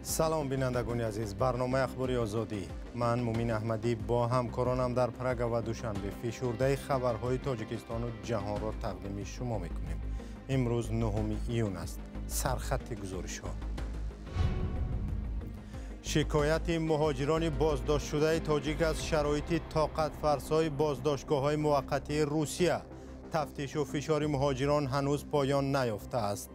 Салом, бинандагони азиз. Барномаи Ахбори Озодӣ. Ман Мумин Аҳмадӣ бо ҳамкоронам дар Прага ва Душанбе фишурдаи хабарҳои Тоҷикистону ҷаҳонро тақдими шумо мекунем. Имрӯз 9 июн аст. Сархати гузоришҳо. Шикояти муҳоҷирони боздоштшудаи тоҷик аз шароити тоқатфарсои боздоштгоҳҳои муваққатии Русия. Тафтишу фишори муҳоҷирон ҳанӯз поён наёфтааст.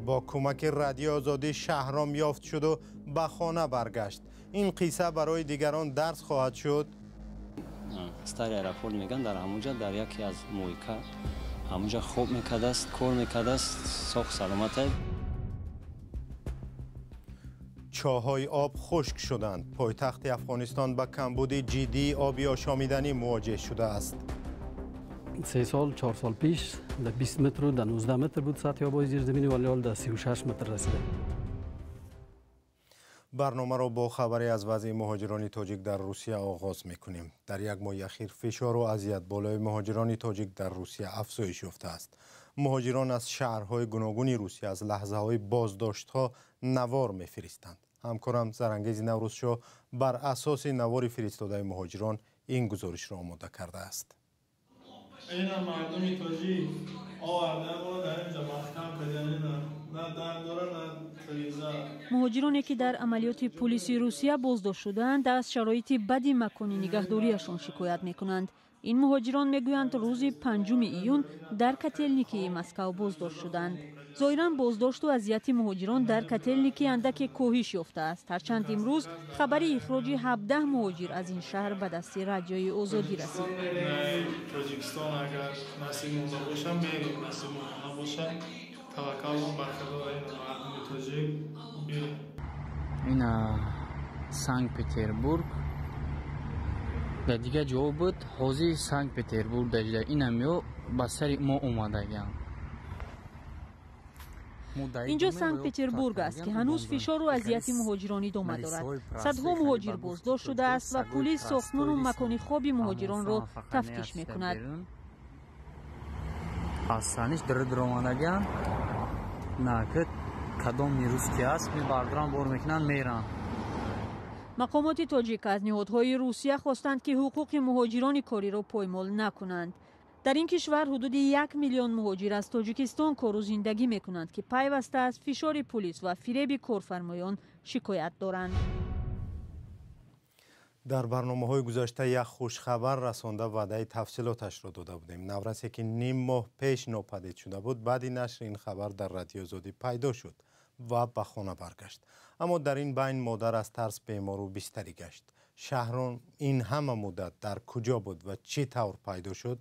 Бо кӯмаки Радиои Озодӣ Шаҳром ёфт шуду ба хона баргашт. Ин қисса барои дигарон дарс хоҳад шуд. Старый аэропорт меган, дар ҳамунҷа дар яке аз мойка ҳамунҷа хоб мекардааст, кор мекардааст, соғ саломата. Чоҳҳои об хушк шуданд. Пойтахти Афғонистон ба камбуди ҷиддии оби ошомиданӣ мувоҷеҳ шудааст. 3 сол, 4 сол пеш дар 20 метр дар 19 метр буд сатҳи обҳои зирзаминӣ, вале ҳол дар 36 метр расида. Барномаро бо хабаре аз вазъи муҳоҷирони тоҷик дар Русия оғоз мекунем. Дар як моҳи ахир фишору азият болои муҳоҷирони тоҷик дар Русия афзоиш ёфтааст. Муҳоҷирон аз шаҳрҳои гуногуни Русия аз лаҳзаҳои боздоштҳо навор мефиристанд. Ҳамкорам Зарангези Наврӯзшоҳ бар асоси навори фиристодаи муҳоҷирон ин гузоришро омода кардааст. Ина мардуми тоҷик оварда дар инҷа маҳкам кардани на дар дора, на триза. Муҳоҷироне ки дар амалиёти пулиси Русия боздошт шудаанд, аз шароити бади макони нигаҳдориашон шикоят мекунанд. Ин муҳоҷирон мегӯянд, рӯзи 5 июн дар Котелникии Москав боздошт шуданд. Зоҳиран боздошту азияти муҳоҷирон дар Котелники андаке коҳиш ёфтааст. Ҳарчанд имрӯз хабари ихроҷи 17 муҳоҷир аз ин шаҳр ба дасти Радиои Озодӣ расид. Тоҷикистон агар насиб монда боша, мерем, насиб монда набоша, таваккалмон бар Худо, ин мардуми тоҷик бирем. Ин Санкт-Петербург дар дигар ҷо буд, ҳозир Санкт-Петербург дар инамё ба сари мо омадагианд. Инҷо Санкт-Петербург аст, ки ҳанӯз фишору азияти муҳоҷирон идома дорад. Садҳо муҳоҷир боздошт шудааст ва пулис сохтмону макони хоби муҳоҷиронро тафтиш мекунад. Аз саниш дир омадагианд, на ки кадом русский аст, мебардоранд, бор мекунанд, меранд. Мақомоти тоҷик аз ниҳодҳои Русия хостанд, ки ҳуқуқи муҳоҷирони кориро поймол накунанд. Дар ин кишвар ҳудуди 1 миллион муҳоҷир аз Тоҷикистон кору зиндагӣ мекунанд, ки пайваста аз фишори пулис ва фиреби корфармоён шикоят доранд. Дар барномаҳои гузашта як хушхабар расонда ваъдаи тафсилоташро дода будем. Наврасе ки ним моҳ пеш нопадид шуда буд, баъди нашри ин хабар дар Радиои Озодӣ пайдо шуд ва ба хона баргашт. Аммо дар ин байн модар аз тарс бемору бистарӣ гашт. Шаҳром ин ҳама муддат дар куҷо буд ва чӣ тавр пайдо шуд?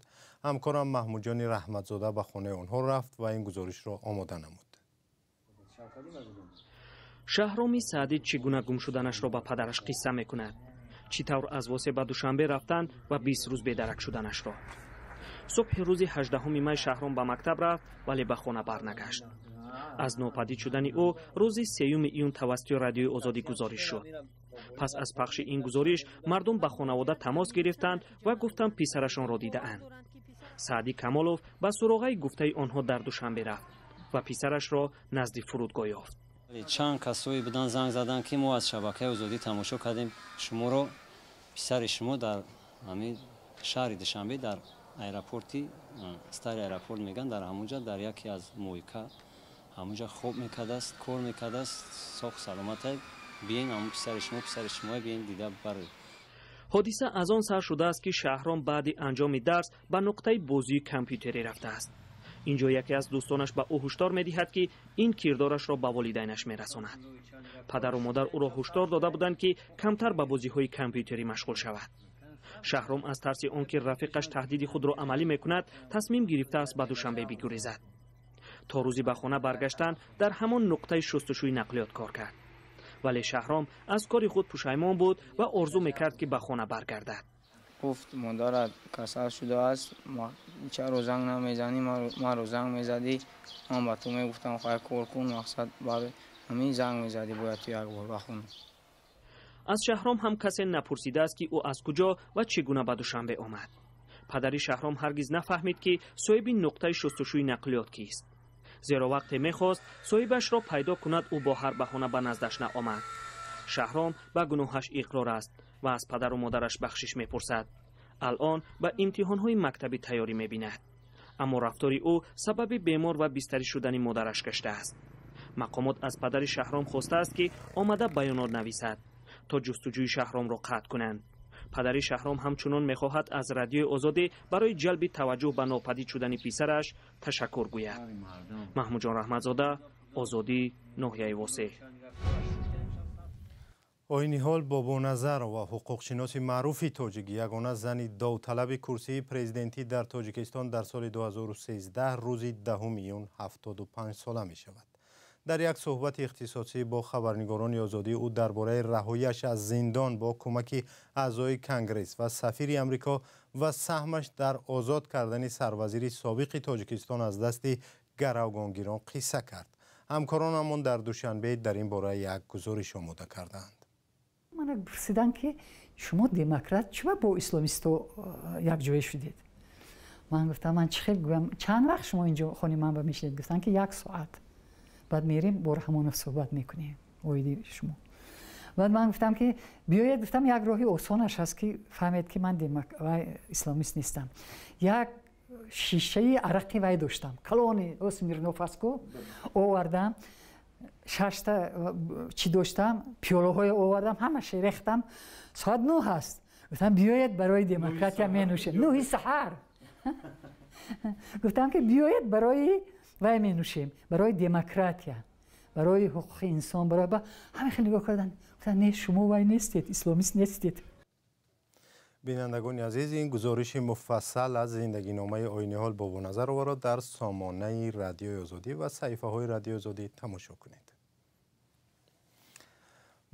Ҳамкорам Маҳмудҷони Раҳматзода ба хонаи онҳо рафт ва ин гузоришро омода намуд. Шаҳроми Саъдӣ чӣ гуна гум шуданашро ба падараш қисса мекунад. Чӣ тавр аз Восе ба Душанбе рафтан ва 20 рӯз бедарак шуданашро. Субҳи рӯзи 18 май Шаҳром ба мактаб рафт, вале ба хона барнагашт. Аз нопадид шудани ӯ рӯзи 3 июн тавассути Радиои Озодӣ гузориш шуд. Пас аз пахши ин гузориш мардум ба хонавода тамос гирифтанд ва гуфтанд, писарашонро дидаанд. Саъдӣ Камолов ба суроғаи гуфтаи онҳо дар Душанбе рафт ва писарашро назди фурудгоҳ ёфт. Чанд касое будан, занг заданд, ки мо аз шабакаи Озодӣ тамошо кардем шуморо, писари шумо дар ҳамин шаҳри Душанбе дар аэропорти Старый аэропорт меган, дар ҳамунҷа дар яке аз мойка ҳамунҷа хоб мекардааст, кор мекардааст, соғ саломата, биен, ҳамун писари шумо, писари шумо, биен дида бароед. Ҳодиса аз он сар шудааст, ки Шаҳром баъди анҷоми дарс ба нуқтаи бозии компютерӣ рафтааст. Инҷо яке аз дӯстонаш ба ӯ ҳушдор медиҳад, ки ин кирдорашро ба волидайнаш мерасонад. Падару модар ӯро ҳушдор дода буданд, ки камтар ба бозиҳои компютерӣ машғул шавад. Шаҳром аз тарси он ки рафиқаш таҳдиди худро амалӣ мекунад, тасмим гирифтааст ба Душанбе бигурезад. То рӯзи ба хона баргаштан дар ҳамон нуқтаи шустушӯи нақлиёт кор кард. Вале Шаҳром аз кори худ пушаймон буд ва орзу мекард, ки ба хона баргардад. Гуфт, модарат касал шудааст, чаро занг намезанӣ? Маро занг мезадӣ, ман ба ту мегуфтам, хай кор кун, мақсад барои ҳамин занг мезадӣ, бояд ту як бор ба хона. Аз Шаҳром ҳам касе напурсидааст, ки ӯ аз куҷо ва чӣ гуна ба Душанбе омад. Падари Шаҳром ҳаргиз нафаҳмид, ки соҳиби нуқтаи шустушӯи нақлиёт кист. Зеро вақте мехост соҳибашро пайдо кунад, ӯ бо ҳар баҳона ба наздаш наомад. Шаҳром ба гуноҳаш иқрор аст ва аз падару модараш бахшиш мепурсад. Алон ба имтиҳонҳои мактабӣ тайёрӣ мебинад. Аммо рафтори ӯ сабаби бемор ва бистарӣ шудани модараш гаштааст. Мақомот аз падари Шаҳром хостааст, ки омада баёнот нависад, то ҷустуҷӯи Шаҳромро қатъ кунанд. Падари Шаҳром ҳамчунон мехоҳад аз Радиои Озодӣ барои ҷалби таваҷҷӯҳ ба нопадид шудани писараш ташаккур гӯяд. Маҳмудҷон Раҳматзода, Озодӣ, ноҳияи Восеъ. Оиниҳол Бобоназарова, ҳуқуқшиноси маъруфи тоҷик, ягона зани довталаби курсии президентӣ дар Тоҷикистон дар соли 2013 рӯзи 10 июн 75 сола мешавад. Дар як суҳбати ихтисосӣ бо хабарнигорони Озодӣ ӯ дар бораи раҳояш аз зиндон бо кӯмаки аъзои Конгресс ва сафири Амрико ва саҳмаш дар озод кардани сарвазири собиқи Тоҷикистон аз дасти гаравгонгирон қисса кард. Ҳамкоронамон дар Душанбе дар ин бора як гузориш омода кардаанд. Мана пурсиданд, ки шумо демократ, чиба бо исломисто якҷоя шудед? Ман гуфтам, ман чӣ хел гӯям? Чанд вақт шумо инҷо хони ман ба мешинед? Гуфтанд, ки як соат, баъд мерем бо Раҳмонов суҳбат мекунем оиди шумо. Баъд ман гуфтам, ки биёед, гуфтам, як роҳи осонаш ҳаст, ки фаҳмед, ки ман исламист нестам. Як шишаи арақи вай доштам, калони Смирнов астку, овардам, шашта чӣ доштам, пиёлаҳое овардам, ҳамаша рехтам. Соат 9 ҳаст. Гуфтам, биёед, барои демократия менӯшем. 9-и саҳар. Гуфтам, ки биёед, барои вай менӯшем, барои демократия, барои ҳуқуқи инсон. Барои ҳама хеле нигоҳ карданд, гуфтанд, не, шумо вай нестед, исломист нестед. Бинандагони азиз, ин гузориши муфассал аз зиндагиномаи Оиниҳол Бобоназарованро дар сомонаи Радиои Озодӣ ва саҳифаҳои Радиои Озодӣ тамошо кунед.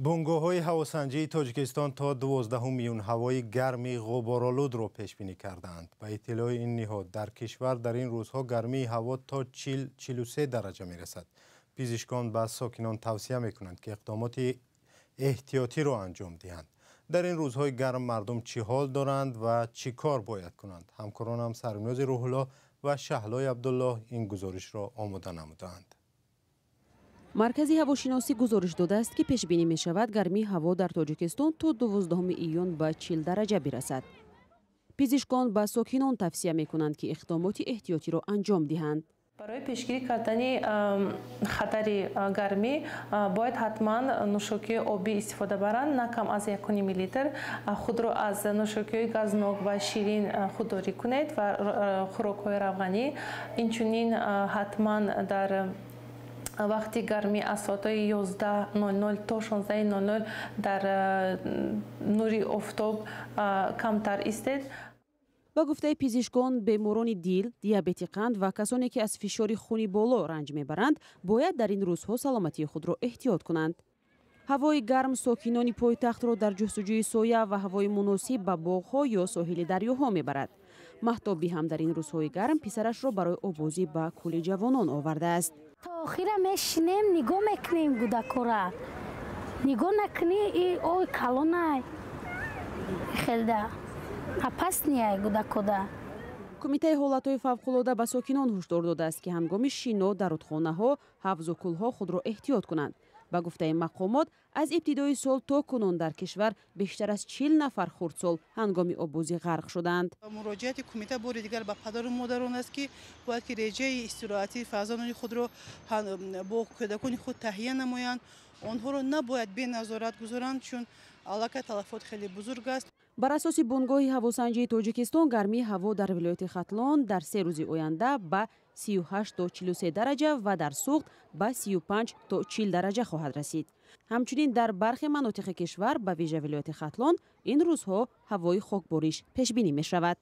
Бунгоҳҳои ҳавосанҷии Тоҷикистон то 12 июн ҳавои гарми ғуборолудро пешбинӣ кардаанд. Ба иттилои ин ниҳод, дар кишвар дар ин рӯзҳо гармии ҳаво то 40-43 дараҷа мерасад. Пизишкон ба сокинон тавсия мекунанд, ки иқдомоти эҳтиётиро анҷом диҳанд. Дар ин рӯзҳои гарм мардум чӣ ҳол доранд ва чӣ кор бояд кунанд? Ҳамкоронам Сармиёзи Рӯҳулло ва Шаҳлои Абдуллоҳ ин гузоришро омода намудаанд. Маркази ҳавошиносӣ гузориш додааст, ки пешбинӣ мешавад, гармии ҳаво дар Тоҷикистон то 12 июн ба 40 дараҷа бирасад. Пизишкон ба сокинон тавсия мекунанд, ки иқдомоти эҳтиётиро анҷом диҳанд. Барои пешгирӣ кардани хатари гармӣ бояд ҳатман нӯшокии обӣ истифода баранд, на кам аз 1,5 литр. Худро аз нӯшокиҳои газнок ва ширин худдорӣ кунед ва хӯрокҳои равғанӣ. Инчунин ҳатман дар вақти гармӣ аз соатҳои 11:00 то 16:00 дар нури офтоб камтар истед. Ба гуфтаи пизишкон, беморони дил, диабети қанд ва касоне, ки аз фишори хуни боло ранҷ мебаранд, бояд дар ин рӯзҳо саломатии худро эҳтиёт кунанд. Ҳавои гарм сокинони пойтахтро дар ҷустуҷӯи соя ва ҳавои муносиб ба боғҳо ё соҳили дарёҳо мебарад. Маҳтобӣ ҳам дар ин рӯзҳои гарм писарашро барои обозӣ ба кӯли ҷавонон овардааст. То охира мешинем, нигоҳ мекунем кӯдакора. Нигоҳ накунӣ, ой калонай хелда опасный кӯдакода. Кумитаи ҳолатҳои фавқулода ба сокинон ҳушдор додааст, ки ҳангоми шино дар рудхонаҳо, ҳавзу кӯлҳо худро эҳтиёт кунанд. Ба гуфтаи мақомот, аз ибтидои сол то кунун дар кишвар бештар аз 40 нафар хурдсол ҳангоми оббозӣ ғарқ шуданд. Муроҷиати кумита бори дигар ба падару модарон аст, ки бояд ки реҷаи истироҳатии фарзандони худро бо кӯдакони худ таҳия намоянд. Онҳоро набояд беназорат гузоранд, чун аллакай талафот хеле бузург аст. Бар асоси бунгоҳи ҳавосанҷии Тоҷикистон, гармии ҳаво дар вилояти Хатлон дар 3 рӯзи оянда ба 38 то 43 дараҷа ва дар Суғд ба 35 то 40 дараҷа хоҳад расид. Ҳамчунин дар бархе манотиқи кишвар, ба вижа вилояти Хатлон, ин рӯзҳо ҳавои хокбориш пешбинӣ мешавад.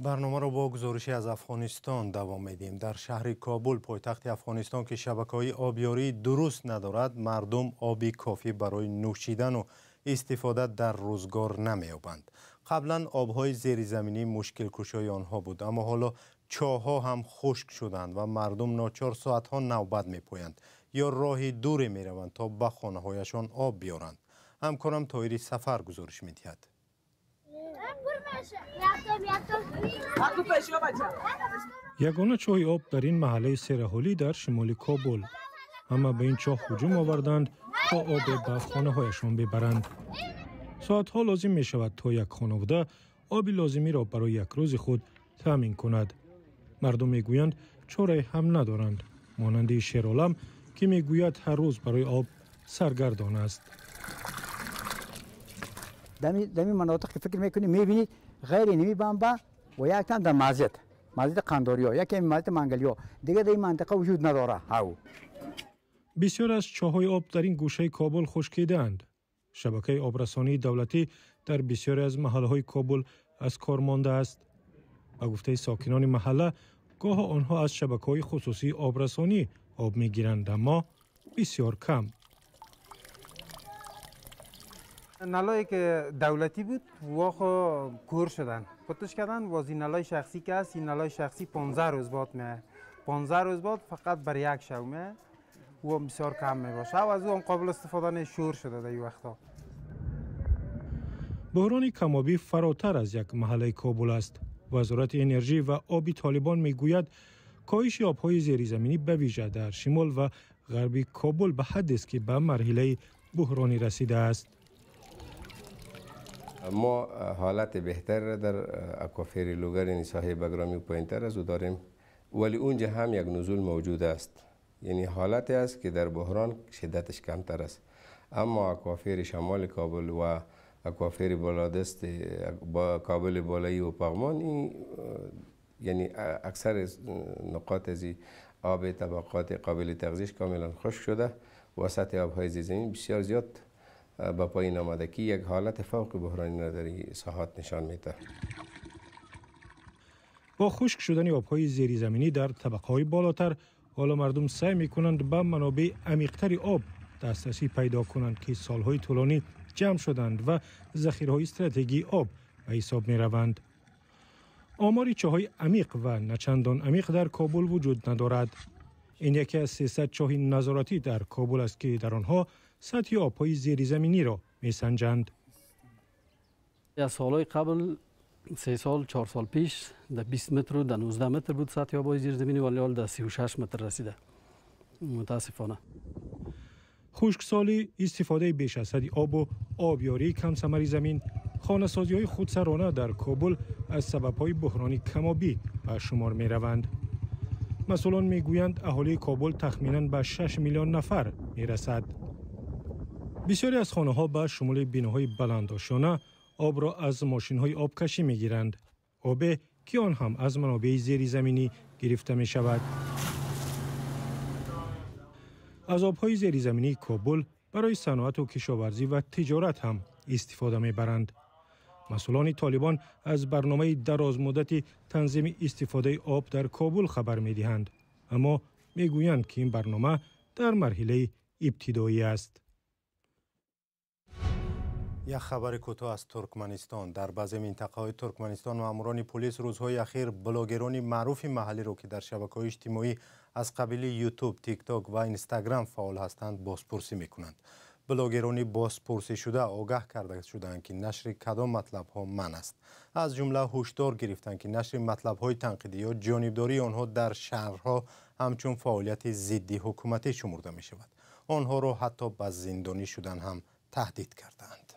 Барномаро бо гузорише аз Афғонистон давом медиҳем. Дар шаҳри Кобул, пойтахти Афғонистон, ки шабакаҳои обёрии дуруст надорад, мардум оби кофӣ барои нӯшидану истифода дар рӯзгор намеёбанд. Қаблан обҳои зеризаминӣ мушкилкушои онҳо буд, аммо ҳоло чоҳҳо ҳам хушк шуданд ва мардум ночор соатҳо навбат мепоянд ё роҳи дуре мераванд то ба хонаҳояшон об биёранд. Ҳамкорам Тоҳири Сафар гузориш медиҳад. Ягона чоҳи об дар ин маҳаллаи сераҳолӣ дар шимоли Кобул. Ҳама ба ин чоҳ ҳуҷум оварданд то обе ба хонаҳояшон бибаранд. Соатҳо лозим мешавад то як хонавода оби лозимиро барои як рӯзи худ таъмин кунад. Мардум мегӯянд чорае ҳам надоранд, монанди Шеролам, ки мегӯяд ҳар рӯз барои об саргардон аст. Дами манотиқ ки фикр мекунӣ, мебинед ғайри ними бамба ва яктан дар мазид, мазиди қандориё, яке мазиди мангалиё, дигар дар ин минтақа вуҷуд надорад. Ҳав бисёр аз чоҳҳои об дар ин гӯшаи Кобул хушкидаанд. Шабакаи обрасонии давлатӣ дар бисёре аз маҳаллаҳои Кобул аз кор мондааст. Ба гуфтаи сокинони маҳалла, гоҳо онҳо аз шабакаҳои хусусии обрасонӣ об мегиранд, аммо бисёр кам. نلایی که دولتی بود واخو کور شدن، پتش کردن. وازی نلای شخصی که هست، این نلای شخصی 15 روز بعد میه، 15 روز بعد فقط بر یک شو میه و بسیار کم میباشه و از او هم قابل استفاده نیست، شور شده در این وقتا. بحران کمابی فراتر از یک محله کابل است. وزارت انرژی و آب طالبان میگوید کاهش آبهای زیرزمینی به ویژه در شمال و غرب کابل به حد است که به مرحله بحرانی رسیده است. ما حالت بهتر را در اکوافر لوگر، یعنی ساحه بگرامی و پایینتر از او داریم، ولی اونجا هم یک نزول موجود است. یعنی حالتی است که در بحران شدتش کمتر است. اما اکوافر شمال کابل و اکوافر بالادست با کابل بالایی و پغمان، یعنی اکثر نقاط از آب طبقات قابل تغذیش کاملا خشک شده و سطح آبهای زیرزمینی بسیار زیاد به پایین آمده که یک حالت فوق بحرانی را در این ساحات نشان میده. با خشک شدن آبهای زیرزمینی در طبقه‌های بالاتر، حالا مردم سعی میکنند به منابع عمیق‌تر آب دسترسی پیدا کنند که سالهای طولانی جمع شدند و ذخیره‌های استراتژی آب به حساب می‌روند. آمار چاه‌های عمیق و نچندان عمیق در کابل وجود ندارد. این یکی از 300 چاه نظارتی در کابل است که در آنها سطح آبهای زیرزمینی را میسنجند. از سالهای قبل، 3 سال 4 سال پیش، در 20 متر و در 19 متر بود سطح آبهای زیرزمینی، ولی حال در 36 متر رسیده متاسفانه. خشکسالی، استفاده بیش از حد آب و آبیاری کم ثمری زمین، خانه‌سازی‌های خودسرانه در کابل از سبب‌های بحران کمابی به شمار می‌روند. مسئولان می‌گویند اهالی کابل تخمیناً به 6 میلیون نفر می‌رسد. بسیاری از خانه‌ها به شمول بناهای بلندآشیانه آب را از ماشین‌های آبکشی می‌گیرند. آب که آن هم از منابع زیرزمینی گرفته می‌شود. از آبهای زیرزمینی کابل برای صنعت و کشاورزی و تجارت هم استفاده می‌برند. مسئولان طالبان از برنامه درازمدت تنظیم استفاده آب در کابل خبر می‌دهند، اما می‌گویند که این برنامه در مرحله ابتدایی است. یک خبر کوتاه از ترکمنستان. در بعضی منطقه‌های ترکمنستان ماموران پلیس روزهای اخیر بلاگران معروف محلی را که در شبکه‌های اجتماعی از قبیل یوتیوب، تیک تاک و اینستاگرام فعال هستند بازپرسی می‌کنند. بلاگران بازپرسی شده آگاه کرده شدند که نشر کدام مطلب‌ها منع است. از جمله هشدار گرفتند که نشر مطلب‌های تنقیدی یا جانبداری آنها در شهرها همچون فعالیت ضد حکومتی شمرده می‌شود. آنها را حتی به زندانی شدن هم تهدید کردند.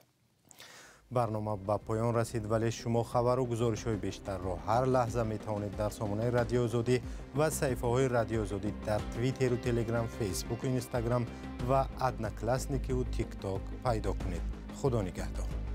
برنامه به پایان رسید، ولی شما خبر و گزارش های بیشتر را هر لحظه می توانید در سامانه رادیو آزادی و صفحه های رادیو آزادی در توییتر و تلگرام، فیسبوک و اینستاگرام و ادناکلاسنیکی و تیک تاک پیدا کنید. خدا نگهدار.